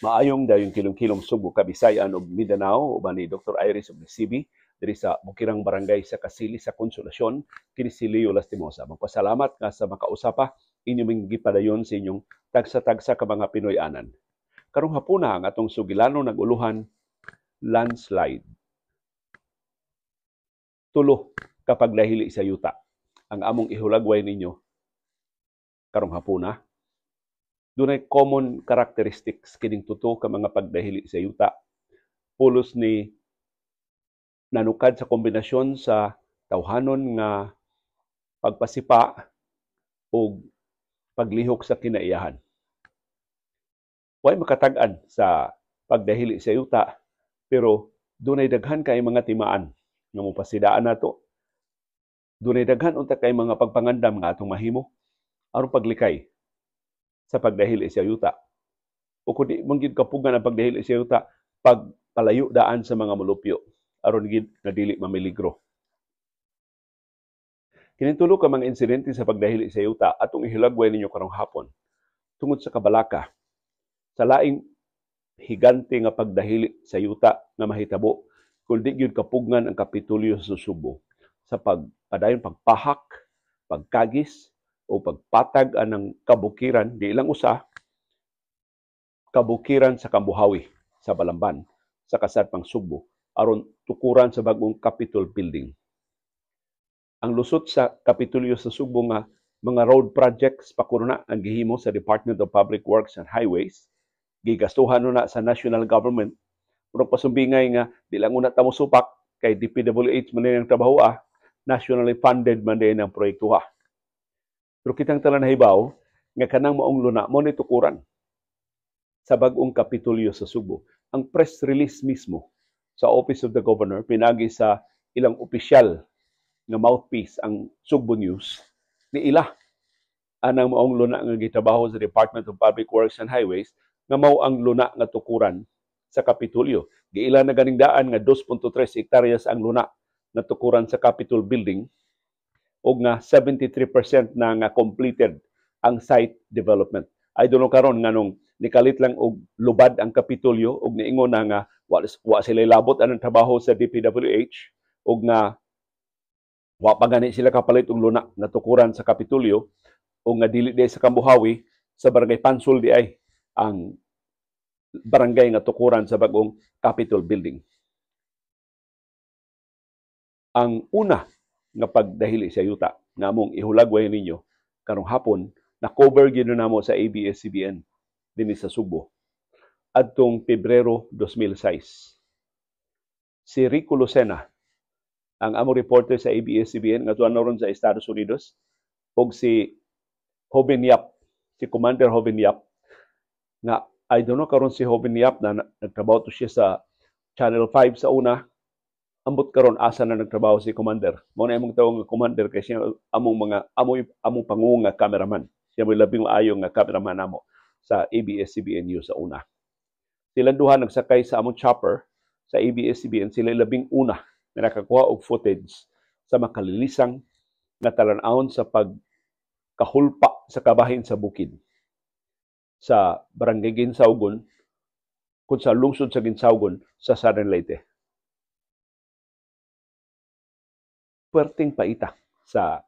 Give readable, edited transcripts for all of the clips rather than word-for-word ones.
Maayong dayong kilom-kilom, Sugbo, Kabisayan ug Mindanao, uban ni Dr. Iris ug ni CB diri sa Bukirang Barangay sa Kasili sa Konsolasyon. Kini si Leo Lastimosa. Magpasalamat nga sa makausapa inyo ming gipadayon sa inyong tagsa-tagsa ka mga Pinoy-anan. Karong hapuna, ang atong sugilano nag-uluhan, landslide. Tulo kapag nahili sa yuta ang among ihulagway ninyo karong hapuna. Dunay common characteristics kining tuto ka mga pagdahili sa yuta. Pulos ni nanukad sa kombinasyon sa tawhanon nga pagpasipa o paglihok sa kinaiyahan. Way makatag-an sa pagdahili sa yuta, pero dunay daghan kay mga timaan nga mopasidaan nato. Dunay daghan unta kay mga pagpangandam nga atong mahimo aron paglikay sa pagdahili sa yuta. O kung di man gid kapugan ang pagdahili sa yuta, pagpalayo daan sa mga molupyo aron gid nga dili mamiligro. Kining tulo ka mga insidente sa pagdahili sa yuta atong ihilagway ninyo karong hapon tungod sa kabalaka sa laing higante nga pagdahili sa yuta nga mahitabo kung di gyud kapugngan ang Kapitolyo sa Sugbo sa pagpadayon pagpahak, pagkagis o pagpatag anang kabukiran, di lang usa kabukiran sa Kambuhawi sa Balamban sa kasadpang Sugbo aron tukuran sa bagong Capitol Building. Ang lusot sa Kapitolyo sa Sugbo nga mga road projects pa kuno na ang gihimo sa Department of Public Works and Highways, gigastuhan na sa national government. Murag pasumbingay nga di lang una ta mosupak kay DPWH man din ang trabaho, nationally funded man din ang proyekto ha. Pero kitang tanan nahibaw nga kanang maong luna mo ni tukuran sa bag-ong Kapitolyo sa Sugbo. Ang press release mismo sa Office of the Governor pinagi sa ilang opisyal nga mouthpiece, ang Sugbo News, ni ila anang maong luna nga gitrabaho sa Department of Public Works and Highways nga mao ang luna nga tukuran sa Kapitolyo. Giila na ganing daan nga 2.3 hektaryas ang luna nga tukuran sa Capitol Building og nga 73% na nga completed ang site development. I don't know karon nganong nikalit lang og lubad ang Kapitolyo og niingon na nga wa sila labot anang trabaho sa DPWH og nga wa pa gani sila kapalit og luna nga tukuran sa Kapitolyo o nga dili di sa Kambuhawi, sa Barangay Pansol di ay ang barangay nga tukuran sa bagong Capitol Building. Ang una nga pagdahili sa yuta nga among ihulagway ninyo karong hapon, na cover gyud namo sa ABS-CBN dinhi sa Sugbo adtong Pebrero 2006. Si Rico Lucena, ang among reporter sa ABS-CBN nga tuwa ron sa Estados Unidos, ug si Joven Yap, si Commander Joven Yap, nga I don't know karon si Joven Yap na nagtrabaho to siya sa Channel 5 sa una. Ambot karon asa na nagtrabaho si Commander. Mao na imong tawag nga Commander kay siya among mga amoy among pangulo nga cameraman. Siya mo'y labing maayo nga cameraman namo sa ABS-CBN News sa una. Silang duha nagsakay sa among chopper sa ABS-CBN, sila labing una na nakakuha og footage sa makalilisang nga talan-awon sa pagkahulpa sa kabahin sa bukid sa Barangay Guinsaugon kung sa lungsod sa Guinsaugon sa Southern Leyte. Puwerteng paita sa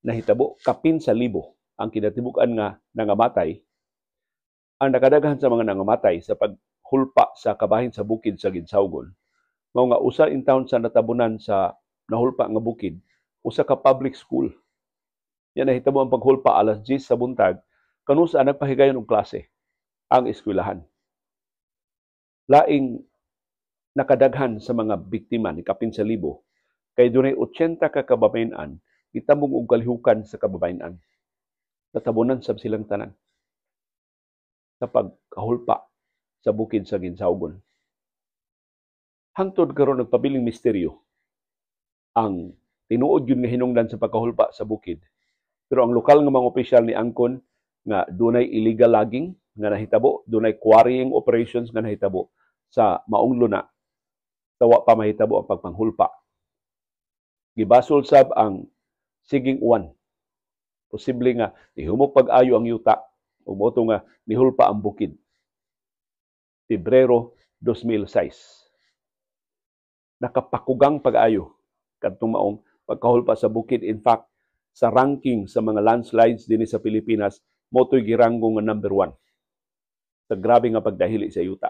nahitabo, kapin sa libo ang kinatibuk-an nga nangamatay. Ang nakadaghan sa mga nangamatay sa paghulpa sa kabahin sa bukid sa Guinsaugon, mao nga usa in town sa natabunan sa nahulpa nga bukid, usa ka public school. Yan nahitabo ang paghulpa alas 10 sa buntag, kanusa nagpahigayon og klase ang eskwelahan. Laing nakadaghan sa mga biktima ni kapin sa libo kay dunay 80 ka kababayen-an gitamong og kalihukan sa kababayen-an. Natabunan sab silang tanan sa pagkahulpa sa bukid sa Guinsaugon. Hangtod karon nagpabiling misteryo ang tinuod gyud nga hinungdan sa pagkahulpa sa bukid. Pero ang lokal nga mga opisyal ni angkon nga dunay illegal logging nga nahitabo, dunay quarrying operations nga nahitabo sa maong luna sa wa pa mahitabo ang pagpanghulpa. Gibasol sab ang siging uwan. Posible nga nihumok pag-ayo ang yuta ug mao nga nihulpa ang bukid. Pebrero 2006. Nakapakugang pag-ayo kadtong maong pagkahulpa sa bukid. In fact, sa ranking sa mga landslides dinhi sa Pilipinas, mao to'y giranggo nga number 1 sa grabe nga pagdahili sa yuta.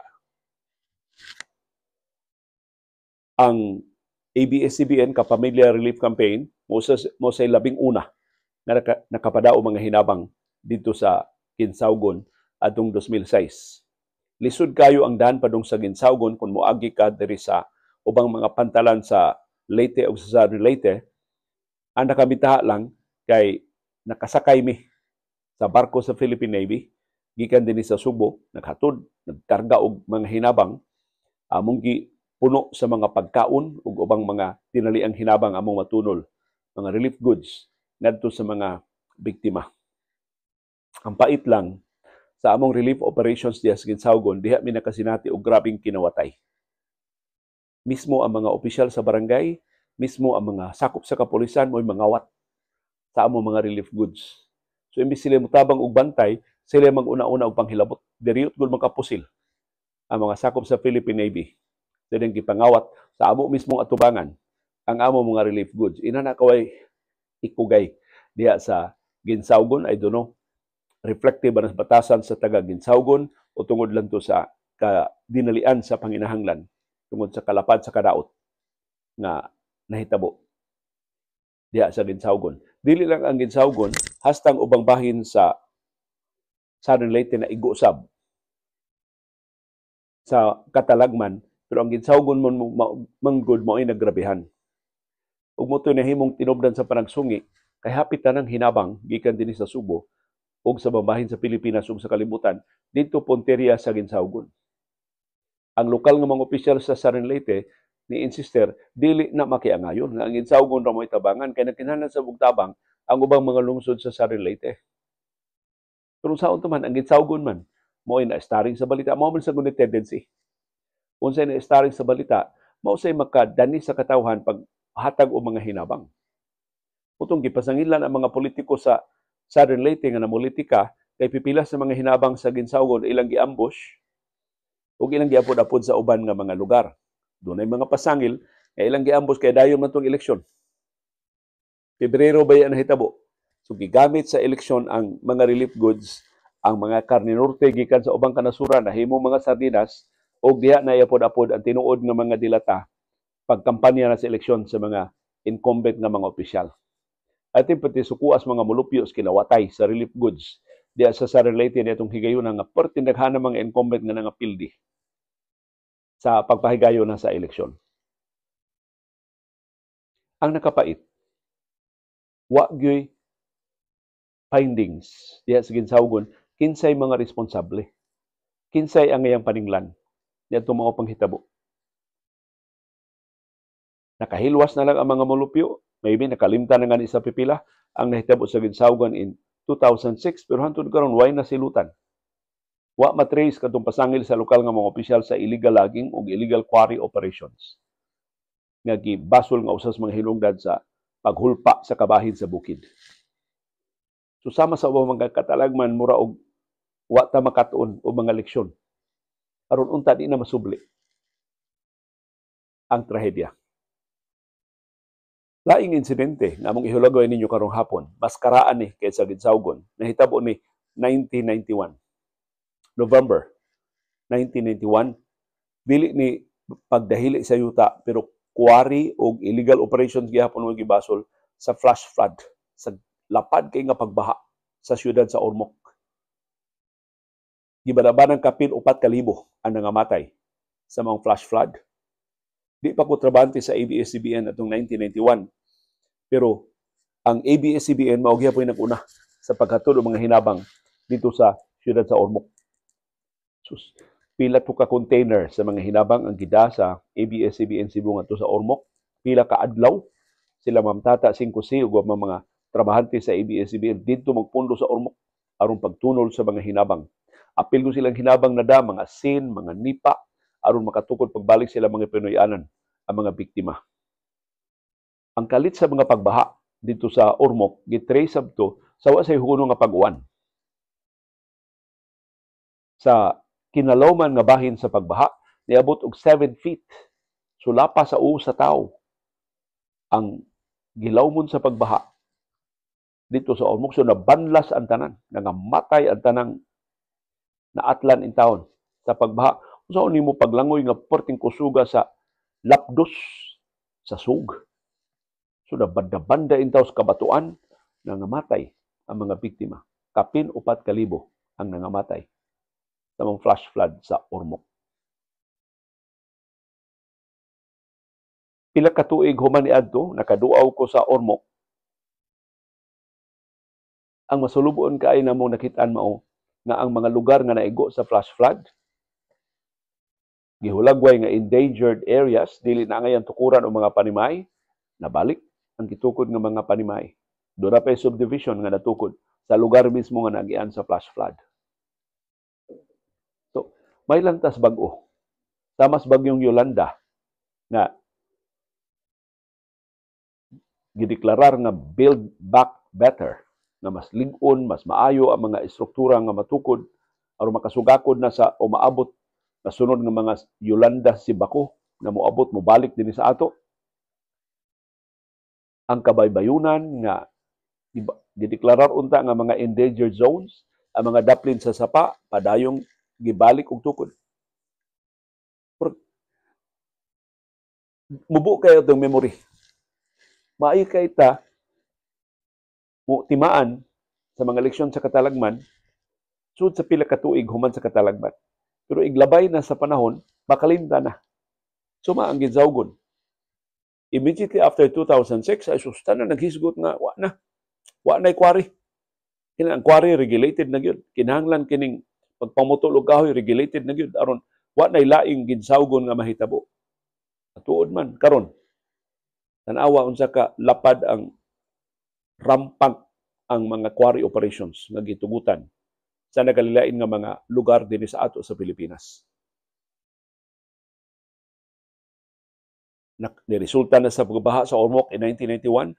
Ang ABS-CBN Kapamilya Relief Campaign mo say labing una nga nakapadao mga hinabang dito sa Guinsaugon atong 2006. Lisod kayo ang daan padung sa Guinsaugon kung moagi ka diri sa ubang mga pantalan sa Leyte o sa Southern Leyte. Ang nakabitaha lang kay nakasakay mi sa barko sa Philippine Navy gikan dinhi sa Subo, naghatod, nagkarga og mga hinabang, among gi puno sa mga pagkaon ug ubang mga tinaliang hinabang among matunol, mga relief goods ngadto sa mga biktima. Ang pait lang, sa among relief operations diha sa Guinsaugon, diha mi nakasinati og grabeng kinawatay. Mismo ang mga opisyal sa barangay, mismo ang mga sakop sa kapulisan mo'y mangawat sa among mga relief goods. So imbis sila motabang og bantay, sila mag-una-una og panghilabot. Diriyot gud makapusil ang mga sakop sa Philippine Navy. Silang gipangawat sa amo mismong atubangan ang amo mga relief goods. Ina na kaway ikugay diha sa Guinsaugon. I don't know, reflective ba sa batasan sa taga Guinsaugon o tungod lang to sa kadinalian sa panginahanglan tungod sa kalapad sa kadaot nga nahitabo diha sa Guinsaugon. Dili lang ang Guinsaugon, hastang ubang bahin sa Southern Leyte na igo sab sa katalagman, pero ang Guinsaugon man manggod mao'y nagrabihan. Ug mo nahimong tinubdan sa panagsungi kay hapit tanang hinabang gikan dinhi sa Subo ug sa bahin sa Pilipinas ug sa kalibutan didto punteriya sa Guinsaugon. Ang lokal nga mga opisyal sa Southern Leyte ni insister dili na makiangayon nga ang Guinsaugon ra mo'y tabangan kay nagkinahanglan sa tabang ang ubang mga lungsod sa Southern Leyte. Pero saon man, ang Guinsaugon man mo'y na-starring sa balita, mao man sa gunit tendency. Unsay na-starring sa balita, mao say makadani sa katawhan pag hatag og mga hinabang. Putong gipasangilan ang mga politiko sa Southern Leyte nga namulitika kay pipila sa mga hinabang sa Guinsaugon ilang giambush ug ilang giapod-apod sa uban nga mga lugar. Dunay mga pasangil nga ilang giambush kay dayon man tong eleksyon. Pebrero ba yan nahitabo? So gigamit sa eleksyon ang mga relief goods, ang mga karne norte gikan sa ubang kanasuran nahimo mga sardinas og diha na iapod-apod ang tinuod nga mga dilata pagkampanya na sa eleksyon sa mga incumbent nga mga opisyal. Ating pati sukuas mga mulupyos kinawatay sa relief goods diha sa Southern Leyte niadtong higayuna nga perti daghan mga incumbent nga nangapildi sa pagpahigayon na sa eleksyon. Ang nakapait, wa gyoy findings diha sa Guinsaugon kinsay mga responsable, kinsay ang iyang paninglan niadto mao panghitabo. Nakahilwas na lang ang mga molupyo, maybe nakalimtan na nga ni sa pipila ang nahitabo sa Guinsaugon in 2006, pero hantod karon way nasilutan. Wa matrace kadtong pasangil sa lokal nga mga opisyal sa illegal logging ug illegal quarry operations nga gibasol nga usas mga hinungdan sa paghulpa sa kabahin sa bukid. So sama sa ubang mga katalagman, mura og wa ta makatuon og mga leksyon aron unta di na masubli ang trahedya. Laing insidente nga among ihulagway ninyo karong hapon, mas karaan ni kaysa Guinsaugon, nahitabo ni 1991. November 1991, dili ni pagdahili sa yuta pero quarry og illegal operations gihapon mo gibasol sa flash flood, sa lapad kay nga pagbaha sa siyudad sa Ormoc. Gibanabanang kapin 4,000 ang nangamatay sa mga flash flood. Di pa ko trabante sa ABS-CBN atong 1991, pero ang ABS-CBN mao gyapon nag-una sa paghatod og mga hinabang dito sa siyudad sa Ormoc. Sus, pila to ka container sa mga hinabang ang gida sa ABS-CBN Cebu ngadto sa Ormoc. Pila ka adlaw sila Ma'am Tata 5C ug mga trabahante sa ABS-CBN didto magpundo sa Ormoc aron pagtunol sa mga hinabang. Apil ko silang hinabang na da, mga sin, mga nipa, aron makatukod pagbalik sila mga Pinoyanan ang mga biktima. Ang kalit sa mga pagbaha dito sa Ormoc, gitrace to sa wa say huno nga pag-uwan. Sa Kinalawman nga bahin sa pagbaha niabot og 7 feet. Sulapa sa uo sa tawo ang gilawmon sa pagbaha dito sa Ormoc. So nabanlas ang tanan, nangamatay ang tanang naatlan in town sa pagbaha. Unsa nimo paglangoy nga perting kusuga sa lapdos sa sug? So nabanda-banda in tawo sa kabatuan, nangamatay ang mga biktima. Kapin 4,000 ang nangamatay sa mga flash flood sa Ormoc. Pila ka tuig human niadto, nakaduaw ko sa Ormoc. Ang masulubon kay namo nakit-an mao nga ang mga lugar nga naigo sa flash flood gihulagway nga endangered areas, dili na ngayon tukuran og mga panimay, nabalik ang gitukod nga mga panimay. Doon na pa'y subdivision nga natukod sa lugar mismo nga nagian sa flash flood. So, may lantas bag-o. Sama sa bagyong Yolanda nga gideklarar nga build back better, nga mas lig-on, mas maayo ang mga estruktura nga matukod aron makasugakod na sa o maabot na sunod nga mga Yolanda Sibako na moabot mobalik dinhi sa ato. Ang kabaybayunan nga gideklarar unta nga mga endangered zones, ang mga daplin sa sapa padayong gibalik og tukod. Pero, mubo kayo itong memory. Maayo kay ta mo timaan sa mga leksyon sa katalagman sud sa pila ka tuig human sa katalagman. Pero iglabay na sa panahon, makalimta na. Suma ang ginsawgon. Immediately after 2006, ay susta na naghisgot nga wa na. Wa na'y quarry. Kini ang quarry regulated na gyud. Kinahanglan kining pagpamutol og kahoy regulated na gyud aron wa na'y laing ginsawgon nga mahitabo. Tuod man karon. Tan-awa unsa ka lapad ang rampant ang mga quarry operations nga gitugutan sa nagkalilain nga mga lugar dinhi sa ato sa Pilipinas. Niresulta na sa pagbaha sa Ormoc in 1991,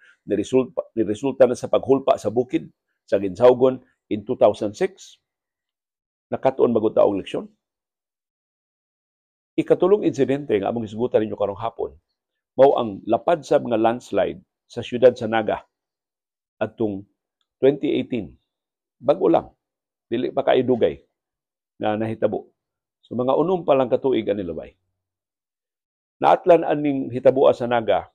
niresulta na sa paghulpa sa bukid sa Ginsawgon in 2006. Nakatuon magud ta og leksyon. Ikatulong insidente nga among hisgutan ninyo karong hapon mao ang lapad sa mga landslide sa siyudad sa Naga adtong 2018. Bag-o lang, dili pa kaayo dugay nga nahitabo. So mga unom pa lang katuig ani labay. Naatlan aning hitaboa sa Naga,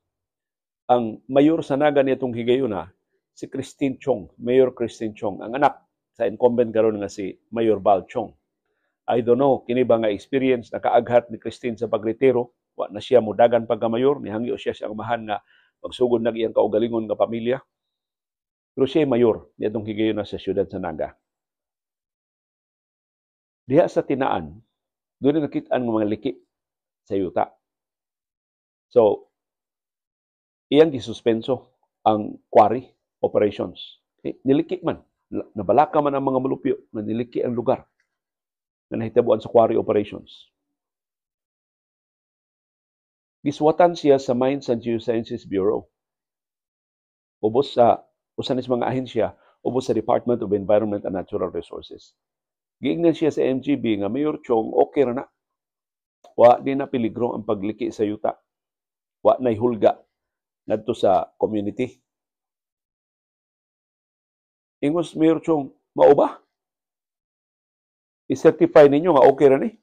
ang mayor sa Naga niadtong higayuna si Christine Chong, Mayor Christine Chong, ang anak sa incumbent karon nga si Mayor Val Chong. I don't know, kini ba nga experience nakaaghat ni Christine sa pagretiro, wa na siya modagan pagka-mayor, nihangyo siya sa amahan nga magsugod nag iyang kaugalingon nga pamilya. Pero siya mayor niadtong higayuna sa siyudad sa Naga. Diha sa tinaan, doon na nakit-an ng mga liki sa yuta. So, iyang gisuspenso ang quarry operations. Niliki man, nabalaka man ang mga mulupyo na niliki ang lugar na nahitabuan sa quarry operations. Giswatan siya sa Mines and Geosciences Bureau. Ubos sa usan is mga ahensya, ubos sa Department of Environment and Natural Resources. Giingnan siya sa MGB nga Mayor Chong, okay ra na. Wa di na peligro ang pagliki sa yuta. Wa na'y hulga ngadto sa community. Ingos Mayor Chong, mao ba? I-certify ninyo nga okay ra ni.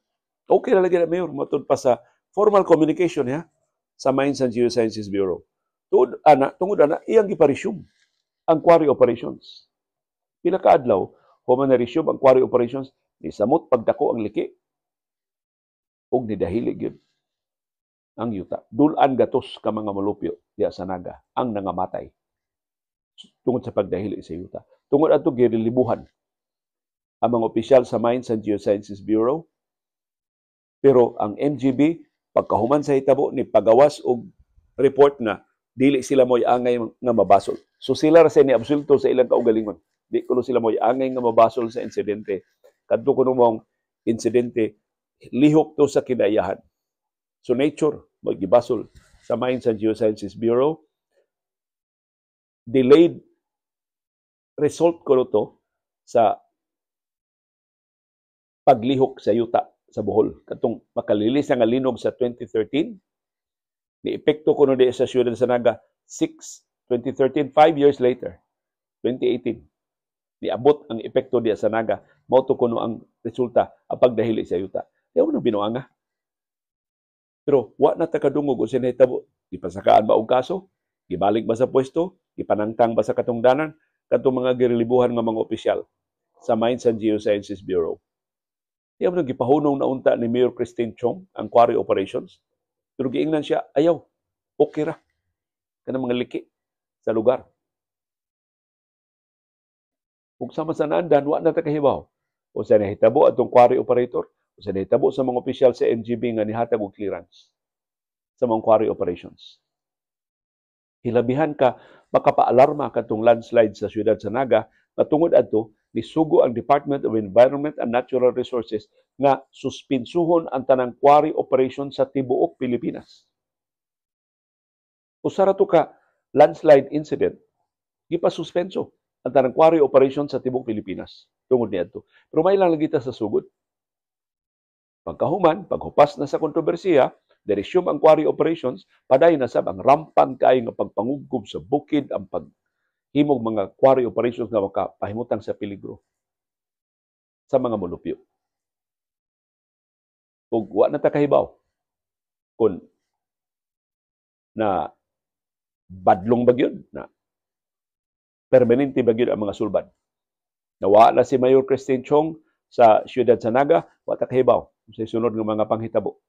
Okay ra lagi na Mayor, matud pa sa formal communication ha sa Mines and Geosciences Bureau. Tungod ana iyang gipa-resume ang quarry operations. Pila ka adlaw human na-resume ang quarry operations, nisamot pagdako ang liki ug nidahili gyud ang yuta. Dul-an gatos ka mga molupyo diha sa Naga ang nangamatay tungod sa pagdahili sa yuta. Tungod adto girelibuhan ang mga opisyal sa Mines and Geosciences Bureau. Pero ang MGB pagkahuman sa hitabo ni pagawas og report nga dili sila mo'y angay nga mabasol. So sila ra ni absulto sa ilang kaugalingon. Di kuno sila mo'y angay nga mabasol sa insidente. Kadto kuno mong insidente lihok to sa kinaiyahan. So nature mo'y gibasol sa Mines and Geosciences Bureau. Delayed result kuno to sa Paglihok sa yuta sa Bohol. Katong makalilis nga linog sa 2013, ni epekto kuno di sa siyudad sa Naga 6 2013, 5 years later, 2018, niabot ang epekto diya sa Naga. Mao to kuno ang resulta ang pagdahili sa yuta. Ayaw nang binuanga. Pero wa na ta kadungog unsay nahitabo. Gipasakaan ba og kaso? Gibalik ba sa pwesto? Gipanangtang ba sa katungdanan kadtong mga girelibuhan nga mga opisyal sa Mines and Geosciences Bureau? Di mo gipahunong na unta ni Mayor Christine Chong ang quarry operations. Pero giingnan siya, ayaw, okay ra. Kanang mga liki sa lugar. Ug sama sa naandan, wa na ta kahibaw unsay nahitabo atong quarry operator, unsay nahitabo sa mga opisyal sa MGB nga nihatag og clearance sa mga quarry operations. Hilabihan ka makapaalarma kadtong landslide sa siyudad sa Naga nga tungod adto nisugo ang Department of Environment and Natural Resources nga suspinsuhon ang tanang quarry operation sa tibuok Pilipinas. Usa ra to ka landslide incident, gipasuspenso ang tanang quarry operation sa tibuok Pilipinas tungod niadto. Pero may lang lagi ta sa sugod. Pagkahuman, paghupas na sa kontrobersiya, de-resume ang quarry operations, padayon na sab ang rampant kaayo nga pagpanguggob sa bukid, ang paghimog mga quarry operations nga makapahimutang sa peligro sa mga mulupyo. Ug wa na ta kahibaw kung na badlong ba gyud, na permanente ba gyud ang mga sulbad. Nawa na si Mayor Christine Chong sa siyudad sa Naga, wa ta kahibaw sa sunod nga mga panghitabo.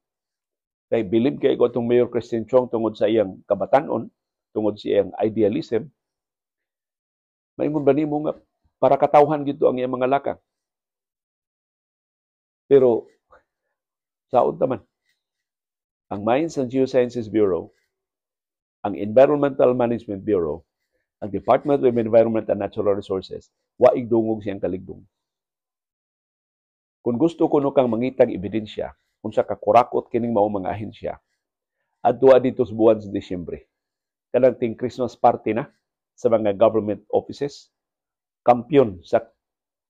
Kay bilib kay ko atong Mayor Christine Chong tungod sa iyang kabatanon, tungod sa iyang idealism. Maingon ba nimo nga para katawhan gito ang iyang mga lakang? Pero saod naman ang Mines and Geosciences Bureau, ang Environmental Management Bureau, ang Department of Environment and Natural Resources, wa igdungog siyang kaligdong. Kung gusto kuno kang mangitag ebidensya unsa ka kurakot kining mao mga ahensya, adtoa dito sa buwan sa Disyembre. Kanang ting Christmas party na sa mga government offices, kampiyon sa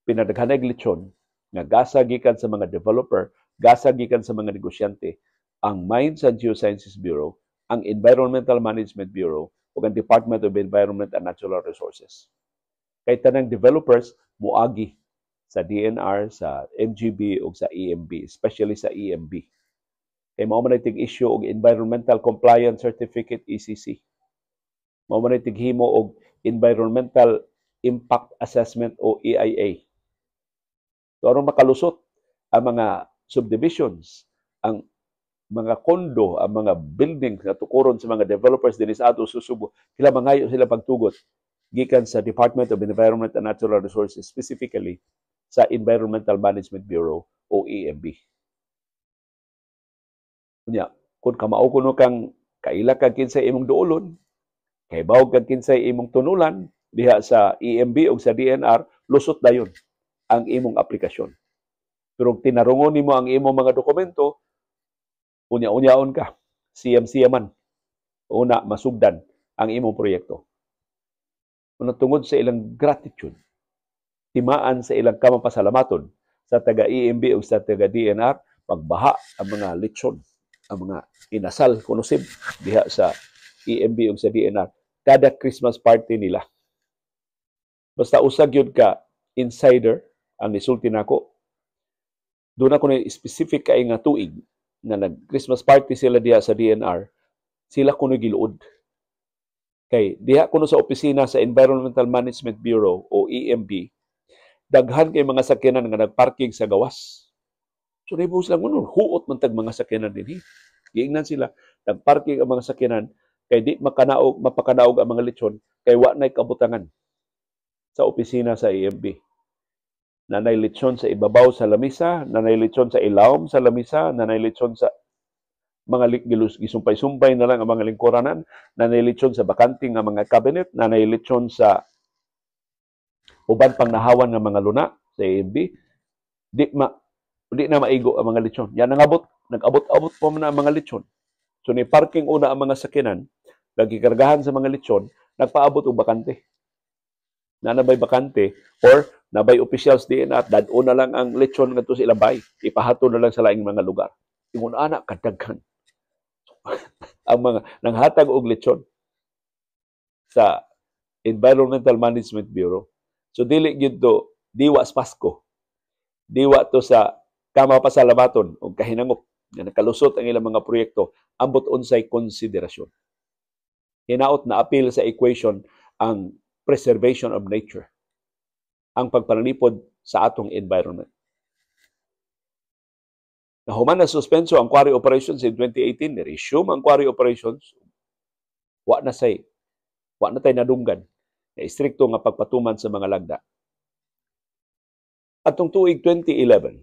pinadaghanag lechon nga gasa gikan sa mga developer, gasa gikan sa mga negosyante, ang Mines and Geosciences Bureau, ang Environmental Management Bureau, ug ang Department of Environment and Natural Resources. Kay tanang developers moagi sa DNR, sa MGB ug sa EMB, especially sa EMB. Kay mao man tig issue og Environmental Compliance Certificate, ECC. Mao man tig himo og Environmental Impact Assessment o EIA. So aron makalusot ang mga subdivisions, ang mga kondo, ang mga buildings nga tukuron sa mga developers dinhi sa ato sa Sugbo, kila mangayo sila pagtugot gikan sa Department of Environment and Natural Resources, specifically sa Environmental Management Bureau o EMB. Unya, kung kamao kuno kang kaila kag kinsay imong duolon, kahibaw kag kinsay imong tunulan diha sa EMB o sa DNR, lusot dayon ang imong aplikasyon. Pero kung tinarungon nimo ang imong mga dokumento, unya-unyaon ka, siyam-siyaman, una masugdan ang imong proyekto. Una tungod sa ilang gratitude, timaan sa ilang kamapasalamaton sa taga EMB o sa taga DNR, pagbaha ang mga lechon, ang mga inasal kuno sib diha sa EMB o sa DNR kada Christmas party nila. Basta usag yun ka insider ang nisulti nako. Doon ako na specific kay nga tuig na nag-Christmas party sila diha sa DNR, sila kuno giluod. Kay diha kuno sa opisina sa Environmental Management Bureau o EMB, daghan kay mga sakyanan nga nagparking sa gawas. So nahibos lang kuno, huot man tag mga sakyanan dinhi. Giingnan sila, nagparking ang mga sakyanan kay di makanaog, mapakanaog ang mga lechon kay wa nay kabutangan sa opisina sa EMB. Nanay lechon sa ibabaw sa lamisa, nanay lechon sa ilawom sa lamisa, nanay lechon sa mga gilus gisumpay-sumpay na lang ang mga lingkuranan, nanay lechon sa bakante nga mga cabinet, nanay lechon sa uban pang nahawan nga mga luna sa EMB. Di na maigo ang mga lechon. Yan nangabot, nag-abot-abot pa man ang mga lechon. So ni parking una ang mga sakyanan, nagikargahan sa mga lechon, nagpaabot og bakante. Nanabay bakante or Nabay officials diin at dad-on na lang ang lechon ngadto sa ilang bay. Ipahatod na lang sa laing mga lugar. Ingon ana kadaghan ang mga nanghatag og lechon sa Environmental Management Bureau. So dili gyud to diwa sa Pasko. Diwa to sa kamapasalamaton og kahinangop nga nakalusot ang ilang mga proyekto ambot unsay konsiderasyon. Hinaot na apil sa equation ang preservation of nature, ang pagpanalipod sa atong environment. Nahuman na suspenso ang quarry operations in 2018, ni-resume ang quarry operations, wa na tay nadunggan na istrikto nga pagpatuman sa mga lagda. Atong tuig 2011,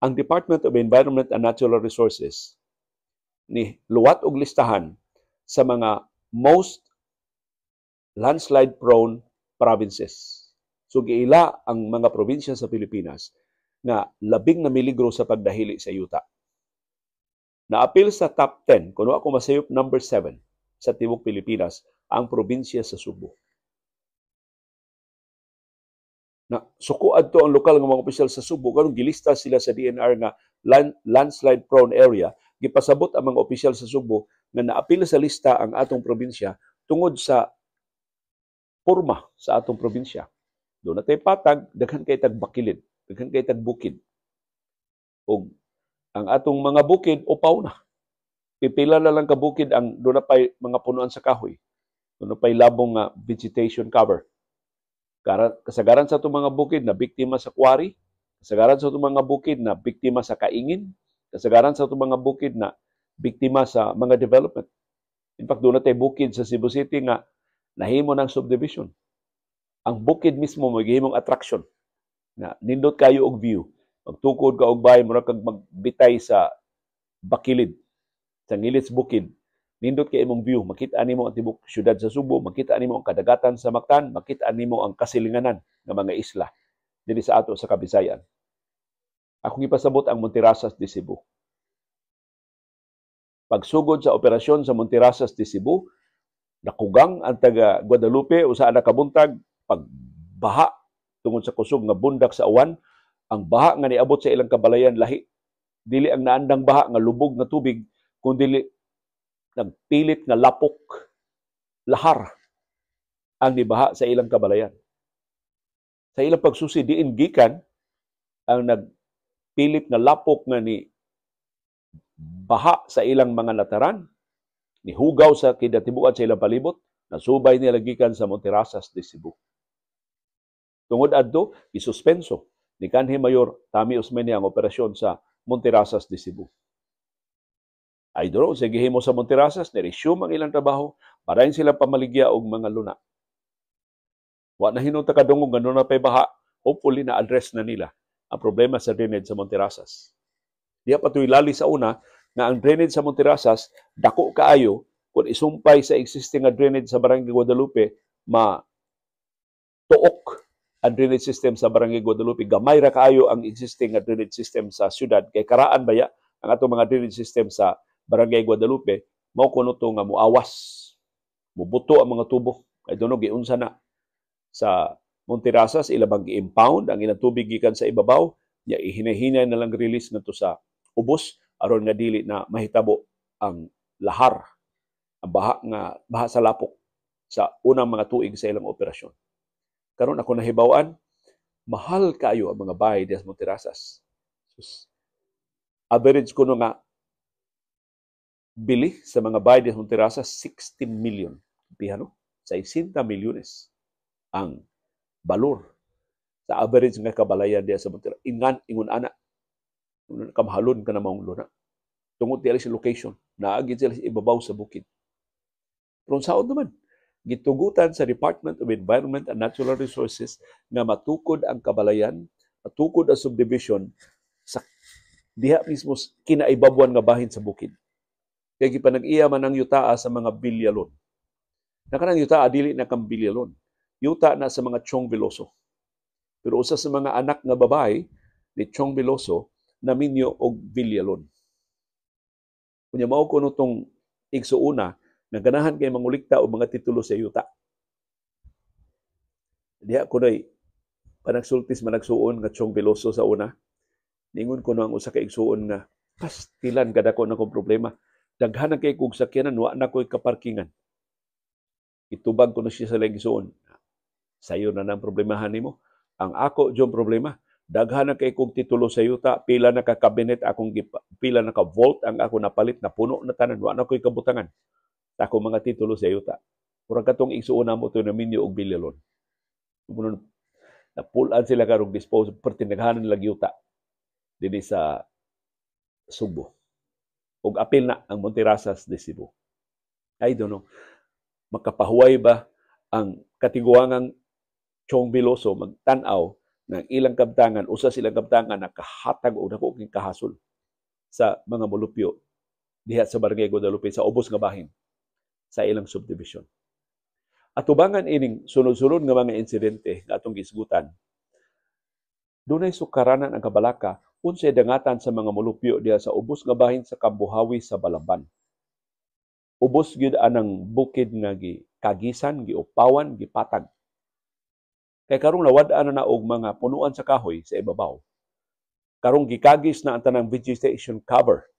ang Department of Environment and Natural Resources ni luwat og listahan sa mga most landslide prone provinces. So giila ang mga probinsya sa Pilipinas nga labing na miligro sa pagdahili sa yuta. Naapil sa top 10, kuno ako masayop number 7 sa tibuok Pilipinas ang probinsya sa Sugbo. Na suko adto ang lokal nga mga opisyal sa Sugbo karon gilista sila sa DENR nga landslide prone area. Gipasabot ang mga opisyal sa Sugbo nga naapil sa lista ang atong probinsya tungod sa porma sa atong probinsya. Doon natay patag, daghan kay tag bakilid, daghan kay tag bukid. Og ang atong mga bukid upaw na. Pipila na lang ka bukid ang doon na pay mga punuan sa kahoy. Doon na pay labong nga vegetation cover. Kasagaran sa itong mga bukid na biktima sa quarry, kasagaran sa itong mga bukid na biktima sa kaingin, kasagaran sa itong mga bukid na biktima sa mga development. In fact, doon na tayo bukid sa Cebu City nga nahimo ng subdivision. Ang bukid mismo maghimong attraction na nindot kayo og view. Magtukod ka og bahay, mura kag magbitay sa bakilid, sa ngilit sa bukid. Nindot kay imong view, makita nimo ang tibok syudad sa Sugbo, makita nimo ang kadagatan sa Mactan, makita nimo ang kasilinganan ng mga isla dinhi sa ato sa Kabisayan. Akong ipasabot ang Monterrazas de Cebu. Pagsugod sa operasyon sa Monterrazas de Cebu, nakugang ang taga Guadalupe usa na kabuntag pagbaha tungod sa kusog nga bundak sa uwan. Ang baha nga niabot sa ilang kabalayan lahi. Dili ang naandang baha nga lubog nga tubig, kundi nagpilit nga lapok, lahar ang nibaha sa ilang kabalayan. Sa ilang pagsusi, diin gikan ang nagpilit nga lapok nga ni baha sa ilang mga nataran, nihugaw sa kidatibuan sa ilang palibot, nasubay nila gikan sa Monterrazas de Cebu. Tungod adto, isuspenso ni kanhi Mayor Tommy Osmeña ang operasyon sa Monterrazas de Cebu. Ay duro, sige gihimo sa Monterrazas, ni-resume ang ilang trabaho, padayon sila pamaligya og mga luna. Wa na hinungta kadungog nga na pay baha, hopefully na address na nila ang problema sa drainage sa Monterrazas. Diha pa to'y lali sa una nga ang drainage sa Monterrazas dako kaayo kung isumpay sa existing nga drainage sa Barangay Guadalupe, ma tuok ang drainage system sa Barangay Guadalupe. Gamay ra kaayo ang existing nga drainage system sa syudad kay karaan baya ang atong mga drainage system sa Barangay Guadalupe, mao kuno to nga muawas, mubuto ang mga tubo. I don't know giunsa na sa Monterrazas, ila bang gi-impound ang ilang tubig gikan sa ibabaw, nya ihinahinay na lang release ngadto sa ubos aron nga dili na mahitabo ang lahar, ang baha nga baha sa lapok sa unang mga tuig sa ilang operasyon. Karon ako nahibaw-an, mahal kaayo ang mga bahay diha sa Monterrazas. Sus, average kuno nga bili sa mga bahay diha sa Monterrazas 60 million. Piha no? 60 milyones ang balor sa average nga kabalayan diha sa Monterrazas. Ingan ingon ana. Kamahalon ka na maong luna. Tungod diha sa location, naagi sila sa ibabaw sa bukid. Pero saon naman, gitugutan sa Department of Environment and Natural Resources nga matukod ang kabalayan, matukod ang subdivision sa diha mismo kinaibabuan nga bahin sa bukid. Kay gipanag-iya man ang yutaa sa mga Villalon. Na kanang yutaa dili na kang Villalon. Yuta na sa mga Chong Veloso. Pero usa sa mga anak nga babae ni Chong Veloso naminyo og Villalon. Kunya mao kuno tong igsuuna nga ganahan kay mangulikta og mga titulo sa yuta. Diha kunoy Panagsultis managsuon nga Chong Veloso sa una. Ningon ko no ang usa ka igsuon nga pastilan kadako na kong problema. Daghan na kay kog sakyanan, wa na ko'y kaparkingan. Itubag ko na siya sa laing igsuon. Sayo na nang problemahan nimo. Ang ako jud problema, daghan na kay kog titulo sa yuta, pila na ka cabinet akong pila na ka vault ang ako napalit, na puno na tanan, wa na ko'y kabutangan sa akong mga titulo sa yuta. Murag katong igsuon namo to na minyo og Villalon. Napulan sila karong dispose pertinaghanan lang yuta dinhi sa Sugbo. Og apil na ang Monterrazas de Cebu. I don't know. Makapahuway ba ang katiguangang Chong Veloso magtan-aw ng ilang kabtangan, usa silang kabtangan nakahatag og dako king kahasol sa mga molupyo diha sa Barangay Guadalupe sa ubos nga bahin sa ilang subdivision? Atubangan ining sunod-sunod nga mga insidente nga atong gisgutan, dunay sukaranan ang kabalaka unsay dangatan sa mga molupyo diha sa ubos nga bahin sa Kambuhawi sa Balamban. Ubos gyud anang bukid nga gikagisan, giupawan, gipatag. Kay karong nawad-an na og mga punuan sa kahoy sa ibabaw. Karong gikagis na ang tanang vegetation cover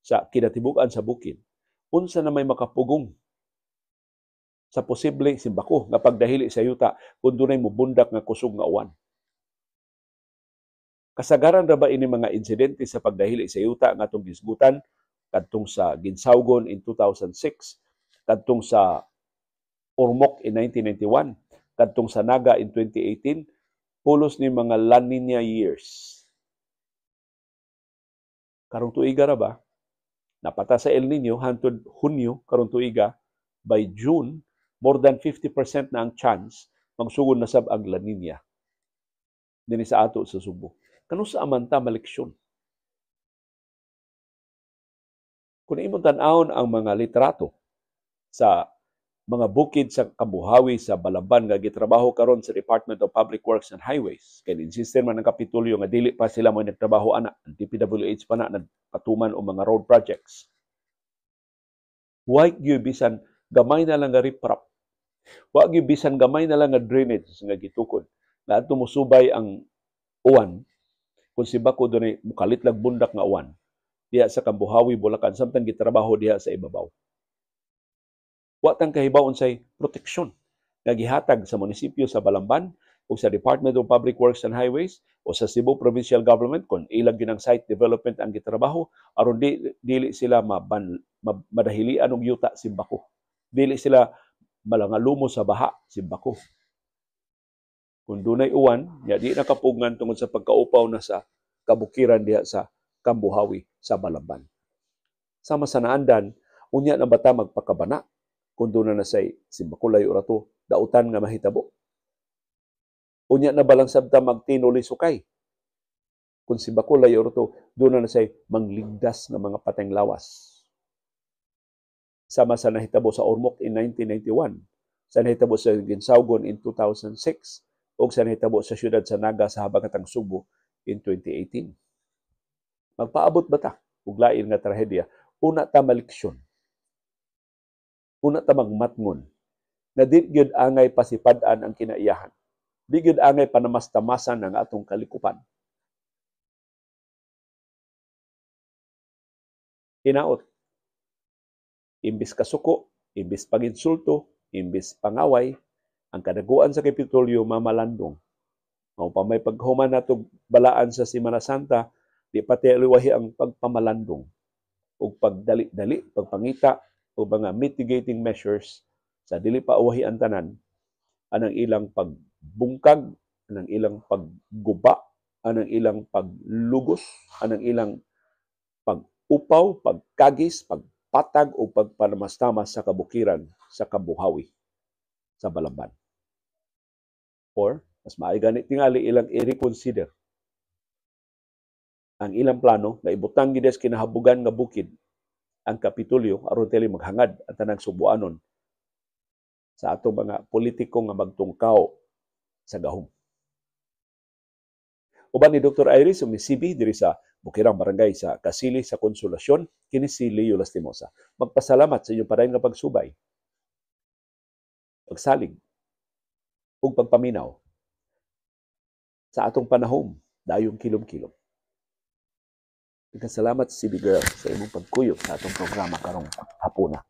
sa kinatibuk-an sa bukid. Unsa na may makapugong sa posible simbako nga pagdahili sa yuta kung dunay mubundak nga kusog nga uwan? Kasagaran ra ba ini mga insidente sa pagdahili sa yuta nga atong gisgutan kadtong sa Guinsaugon in 2006, kadtong sa Ormoc in 1991, kadtong sa Naga in 2018, pulos ni mga La Nina years? Karong tuiga ra ba? Napata sa El Nino hantod Hunyo karong tuiga, by June more than 50% na ang chance magsugod na sab ang La Nina dinhi sa ato sa Subo. Kanusa man ta maleksyon? Kung imong tan-awon ang mga litrato sa mga bukid sa Kambuhawi sa Balamban nga gitrabaho karon sa Department of Public Works and Highways, kay insistir man ang Kapitolyo nga dili pa sila mo nagtrabaho ana, ang DPWH pa na nagpatuman og mga road projects. Why gyud bisan gamay na lang nga riprap? Wa gyud bisan gamay na lang nga drainage nga gitukod nga adto mosubay ang uwan kung sibako dunay mukalit lang bundak nga uwan diha sa Kambuhawi, Bulacan, samtang gitrabaho diha sa ibabaw. Wa tang kahibaw unsay proteksyon nga gihatag sa munisipyo sa Balamban o sa Department of Public Works and Highways o sa Cebu Provincial Government kung ilang ginang site development ang gitrabaho aron dili sila madahilian og yuta simbako. Dili sila malangalumo sa baha simbako. Kung dunay uwan, nya di nakapugngan tungod sa pagkaupaw na sa kabukiran diha sa Kambuhawi sa Balamban. Sama sa naandan, unya na bata magpakabana kung doon na say simbakulay ora to dautan nga mahitabo? Unya na balang sabta magtinuli sukay kung simbakulay ora to doon na say mangligdas nga mga pateng lawas? Sama sa nahitabo sa Ormoc in 1991, sa nahitabo sa Guinsaugon in 2006, o sa nahitabo sa siyudad sa Naga sa Habagatang Subo in 2018. Magpaabot ba ta og lain nga trahedya? Una ta maleksyon. Una ta magmatngon na di gyud angay pasipad-an ang kinaiyahan. Di gyud angay panamastamasan ang atong kalikupan. Hinaot, imbis kasuko, imbis paginsulto, imbis pangaway, ang kadaguan sa Kapitolyo mamalandong. Mao pa may paghuman nato balaan sa Semana Santa, di pati aliwahi ang pagpamalandong o pagdali-dali, pagpangita o mga mitigating measures sa dili pa uwahi ang tanan anang ilang pagbungkag, anang ilang pagguba, anang ilang paglugos, anang ilang pag-upaw, pagkagis, pagpatag o pagpanamastamas sa kabukiran sa Kambuhawi sa Balamban. Or, mas maayo gani tingali ilang i-reconsider ang ilang plano nga ibutang gid sa kinahabogan nga bukid ang Kapitolyo aron dili maghangad ang tanang Subuanon sa atong mga politiko nga magtungkaw sa gahom. Uban ni Dr. Iris ug ni CB diri sa Bukirang Barangay sa Kasili sa Konsolasyon, kini si Leo Lastimosa. Magpasalamat sa inyong padayon nga pagsubay, pagsalig ug pagpaminaw. Sa atong panahom, dayong kilom-kilom. Salamat, CB Girl, sa imong pagkuyog sa atong programa karong hapuna.